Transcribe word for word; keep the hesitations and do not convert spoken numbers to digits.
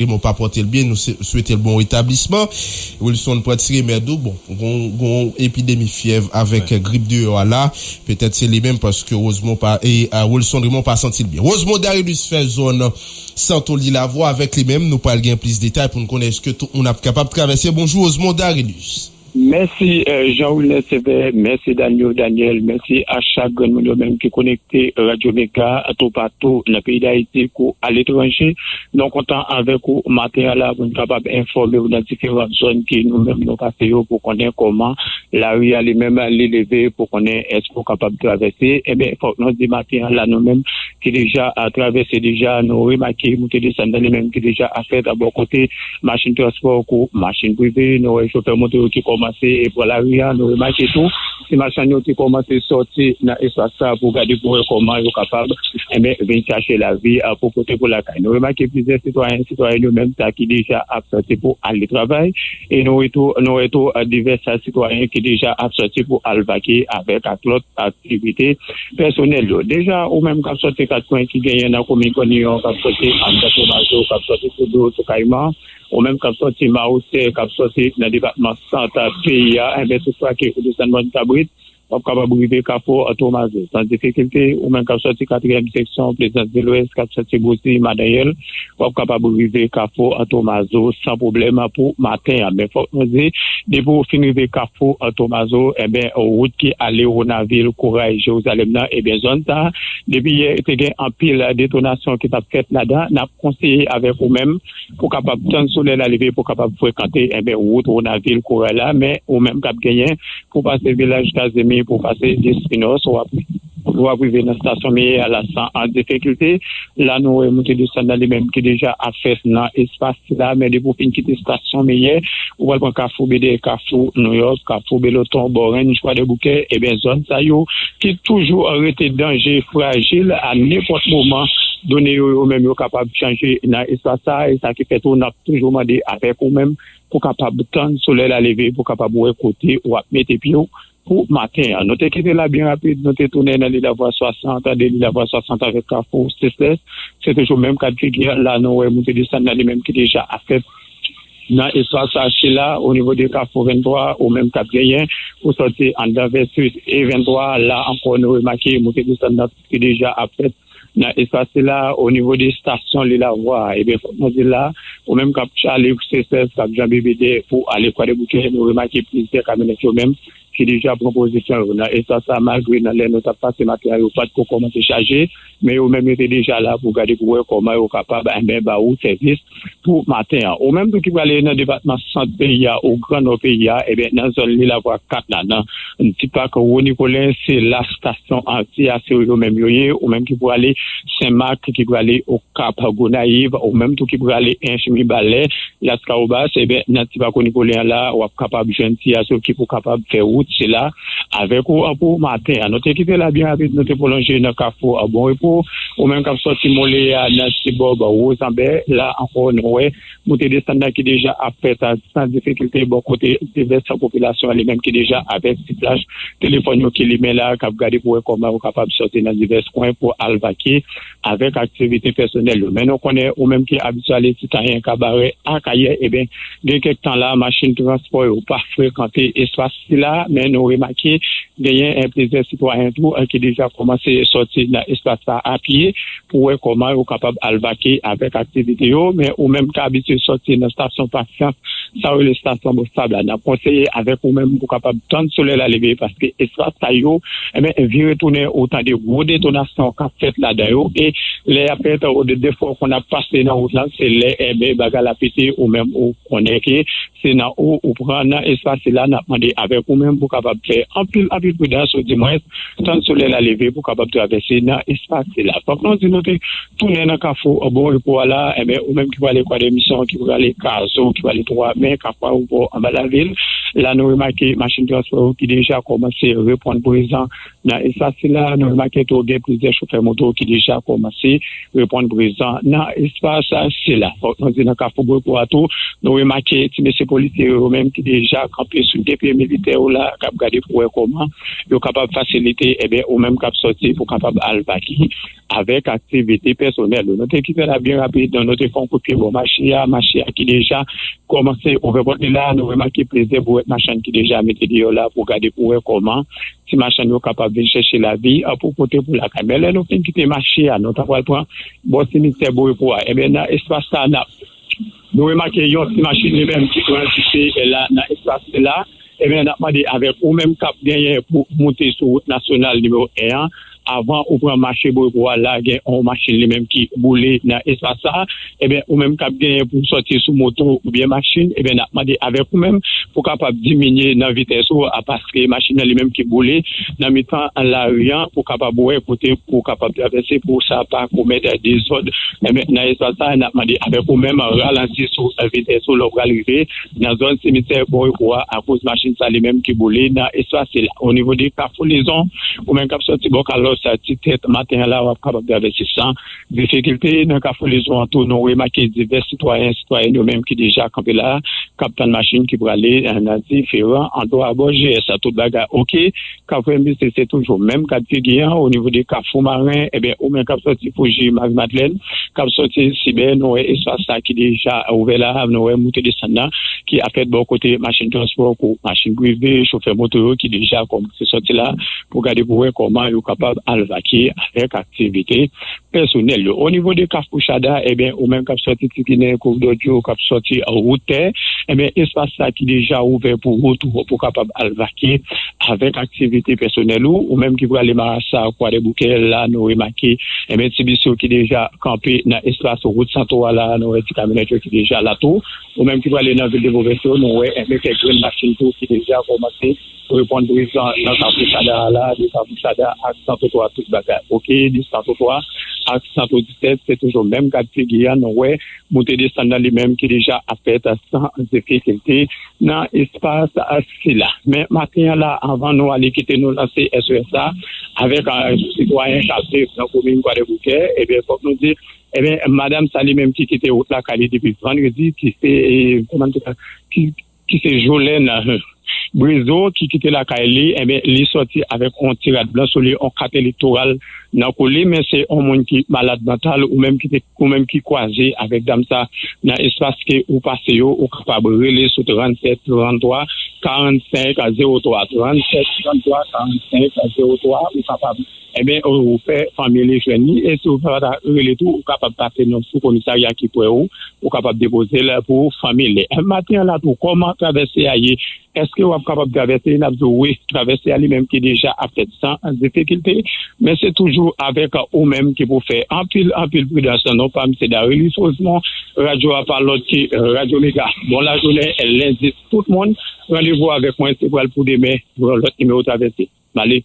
Raymond pa pòte l byen, nou se- swete l bon retablisman. Wilson pran ti remèd ou, bon, gon, gon epidemi fyèv avèk grip deyò a la, petèt se li menm paske Rosemond pa, e, a, Wilson Raymond pa santi l byen. Rosemond Darilus fè zòn Santo Lilavwa avèk li menm, nou pral gen plis detay pou n konnen èske tout moun ap kapab travèse. Bonjou Rosemond Darilus. Mèsi Jean Wilner Sevè, mèsi Daniel Daniel, mèsi a chak grenn moun yo menm ki konekte Radyo Mega toupatou nan peyi Dayiti kou aletranje. Nou kontan avèk ou maten an la pou n kapab enfòme w nan diferan zòn ke nou menm nou pase yo pou konnen kòman lari a li menm li leve pou konnen èske w kapab travèse. Ebyen, fòk nou di maten an la nou menm ki deja a travèse deja, nou remake moute desann nan li menm ki deja ap fèt a bò kote machin transpò kou machin prive. Nou wè chofè moto yo ki kòmanse e pran lari a. Nou remake tou ti machann yo ki kòmanse sòti nan espas sa pou gade pou wè kòman yo kapab enben vin chache lavi pou pote pou lakay. Nou remake plizyè sitwayen, sitwayèn yo menm sa ki deja ap sòti pou ale travay. E nou wè tou, nou wè tou divès sitwayen ki deja ap sòti pou al vake avèk ak lòt aktivite pèsonèl yo. Deja, ou menm k ap sòti kat kwen ki genyen nan komin Konyon, k ap sòti anndan Tomazo, k ap sòti sou do sou Kayiman, ou menm k ap sòti Mawosè, k ap sòti nan depatman sant peyi a, enben tout fwa ke ou desann Mòn Kabrit, w ap kapab rive Kafou Tomazo san difikilte. Ou menm k ap sòti katriyèm seksyon, Plezans de Lwès, k ap sòti Bousi, Madanyèl, w ap kapab rive Kafou Tomazo san pwoblèm pou maten an. Men fòk nou di, depi w fin rive Kafou Tomazo, enben, wout ki ale Wonavil, Koray, Jerizalèm nan, ebyen, zòn sa a, depi yè, te gen anpil detonasyon ki t ap fèt ladan. N ap konseye avèk ou menm pou kapab tann solèy la leve, pou kapab frekante, enben, wout Wonavil, Koray la. Men, ou menm k ap genyen pou pase vilaj Kazimi, pou pase Espinos, w ap, w ap rive nan estasyon Meyè a la san an difikilte. La, nou wè moute desann nan li menm ki deja ap fèt nan espas sila, men depi w fin kite estasyon Meyè, ou pral pran Kafou Bede, Kafou Nouyòk, Kafou Beloton, Bòrenn, Kwadèboukè, ebyen, zòn sa yo ki toujou rete danje, frajil, a nenpòt moman, done yo, yo menm yo kapab chanje nan espas sa, e sa ki fè tou n ap toujou mande avèk ou menm pou kapab tann solèy la leve, pou kapab wè kote w ap mete pye w pou maten an. Nou te kite la byen rapid, nou te tounen nan Lilavwa swasant, de Lilavwa swasant avèk Kafou Sesès. Se toujou menm ka d figi a. La, nou wè moute desann nan li menm ki deja ap fèt nan espas sa, sila, o nivo de Kafou venntwa, ou menm k ap genyen pou sòti anndan vèsis e venntwa. La ankò, nou remake moute desann nan ki deja ap fèt nan espas sila, o nivo de estasyon Lilavwa. Ebyen, fòk nou di la, ou menm k ap ale Sesès, k ap janbe Bede pou ale Kwadèboukè, nou remake plizyè kamyonèt yo menm ki deja pran pozisyon yo nan espas sa, malgre nan lè nou t ap pase maten an, yo pa t ko kòmanse chaje, men yo menm yo te deja la pou gade pou wè kòman yo kapab, enben, ba ou sèvis pou maten an. Ou menm tou ki prale nan depatman sant peyi a, ou Gran Nò peyi a, ebyen, nan zòn Lilavwa kat la, nan Ti Pak Wonikolin, se la estasyon an, ti asyo yo menm yo ye. Ou menm ki prale Senmak, ki prale Okap, Gonayiv, ou menm tou ki prale Ench, Mibalè, Laskawobas, ebyen, nan Ti Pak Wonikolin an la, w ap kapab jwenn ti asyo ki pou kapab fè wout sila avèk ou pou maten an. Nou te kite la byen rapid, nou te pwolonje nan Kafou Bon Repo. Ou menm k ap sòti Mole a, nan Tibòb, Wozanbè, la ankò, nou wè moute desann nan ki deja ap fèt san difikilte bò kote divès popilasyon an li menm ki deja avèk ti flach telefòn yo ki limen la, k ap gade pou wè kòman yo kapab sòti nan divès kwen pou al vake avèk aktivite pèsonèl yo. Men nou konnen, ou menm ki abitye ale Ti Kayen, Kabarè, Akayè, ebyen, gen kèk tan la, machin transpò yo pa frekante espas sila, men nou remake genyen, eh, plizyè sitwayen tou, eh, ki deja kòmanse sòti nan espas sa a pye pou wè kòman yo kapab al vake avèk aktivite yo. Men ou menm k abitye sòti nan estasyon Pasyans, sa yo rele estasyon Bosab la, n ap konseye avèk ou menm pou kapab tann solèy la leve, paske espas sa yo, enben, vire tounen ou tande gwo detonasyon k ap fèt ladan yo, e lè y ap fèt, ou de, defwa ou konn ap pase nan wout lan, se lè, enben, bagay la pete, ou menm ou konnen ke se nan ou, ou pran nan espas sila. N ap mande avèk ou menm pou kapab fè anpil, anpil pridans, ou dimwens, tann solèy la leve pou kapab travèse nan espas sila. Fòk nou di nou te tounen nan Kafou Bon Repo a la, enben, ou menm ki prale Kwadèmisyon, ki prale Kazo, ki prale Twa Men, Kafou Ayewopò, anba lavil, la nou remake machin transpò yo ki deja kòmanse reponn prezan Nan espas sila, nou remake tou gen plizyè chofè moto ki deja kòmanse reponn prezan nan espas sila. Fòk nou di nan Kafou Bwepò a tou, nou remake ti mesye polisye yo menm ki deja kanpe sou de pye militè yo la, k ap gade pou wè kòman yo kapab fasilite, ebyen, ou menm k ap sòti pou kapab al vake avèk aktivite pèsonèl yo. Nou te kite la byen rapid, nou te fè yon kout pye bò mache a, mache a ki deja kòmanse ouvè pòt li la, nou remake plizyè bouwèt machann ki deja mete deyò la pou gade pou wè kòman ti machann yo kapab vin chèche lavi pou pote pou lakay. Men lè nou fin kite mache a, nou ta pral pran bò simitè Bworepo a. Ebyen, nan espas sa, n ap nou remake yon ti machin li menm ki pran sise la nan espas la. Ebyen, n ap mande avèk ou menm k ap genyen pou moute sou wout nasyonal nimewo en an, avan ou pran mache Bworepo a la, gen yon machin li menm ki boule nan espas sa. Ebyen, ou menm k ap genyen pou sòti sou moto oubyen machin, ebyen, n ap mande avèk ou menm pou kapab diminye nan vitès ou a, paske machin nan li menm ki boule nan mitan lari an pou kapab wè kote pou kapab travèse pou sa pa komèt dezòd. Ebyen, nan espas sa, n ap mande avèk ou menm ralanti sou vitès ou lè w pral rive nan zòn simitè Bworepo a, akoz machin sa li menm ki boule nan espas la. O nivo de Kafou Lezon, ou menm k ap sòti bò Kalòs, Ti Tèt, maten an la, w ap kapab travèse san difikilte. Nan Kafou Lezon an tou, nou remake divès sitwayen, sitwayèn yo menm ki deja kanpe la, k ap tann machin ki prale nan diferan andwa bò G S. Tout bagay oke. Kafou M B C se toujou menm kad figi an. O nivo de Kafou Maren, ebyen, ou menm k ap sòti Fouji, Mari Madlèn, k ap sòti Sibè, nou wè espas sa ki deja ouvè la, nou wè moute desann nan ki ap fèt bò kote machin transpò kou machin prive, chofè moto yo ki deja kòmanse sòti la pou gade pou wè kòman yo kapab al vake avèk aktivite pèsonèl yo. O nivo de Kafou Chada, ebyen, ou menm k ap sòti Ti Ginen, Koridò Djo, k ap sòti wout tè, ebyen, espas sa ki deja ouvè pou wout ou, pou kapab al vake avèk aktivite pèsonèl ou, ou menm ki prale Marasa, Kwadèboukè, la, nou remake, ebyen, ti bis yo ki deja kanpe nan espas wout Santo a la, nou wè ti kamyonèt yo ki deja la tou, ou menm ki prale nan vil de pwovens yo, nou wè, ebyen, kèk grenn machin tou ki deja kòmanse reponn prezan nan Kafou Chada a la, de Kafou Chada ak Santo twa, tout bagay oke, de Santo twa ak Santo disèt, se toujou menm kad figi an, nou wè, moute desann nan li menm ki deja ap fèt san difikilte nan espas sila. Men maten an la, avan nou ale kite nou lanse S O S la, avèk, eh, sitwayen k ap viv nan komin Kwadèboukè, ebyen, fòk nou di, ebyen, madanm sa li menm ki kite wout lakay li depi vandredi, ki se, eh, kòman nou te ka, ki, ki se Jolèn, eh, Brezo, ki kite lakay li, ebyen, li sòti avèk yon ti rad blan sou li, yon kat elektoral nan kou li, men se yon moun ki malad mantal, ou menm ki te, ou menm ki kwaze avèk dam sa nan espas ke ou pase yo, ou kapab rele sou trannsèt tranntwa karannsenk zewo twa, trannsèt tranntwa karannsenk zewo twa, ou kapab, ebyen, ou fè fanmi li jwenn li, e si ou pa ta rele tou, ou kapab pase nan sou komisarya ki pre ou, ou kapab depoze l pou fanmi li. Maten an la tou, kòman travèse a ye? Èske w ap kapab travèse? N ap di w wi, travèse a li menm ki deja ap fèt san difikilte, men se toujou avèk ou menm ki pou fè anpil, anpil pridans. Non pa m se Darylus Rosemond, radyo a pa lòt ke Radyo Mega. Bon lajounen, lendi, tout moun, randevou avèk mwen, se pral pou demen, pou yon lòt nimewo travèse. M ale.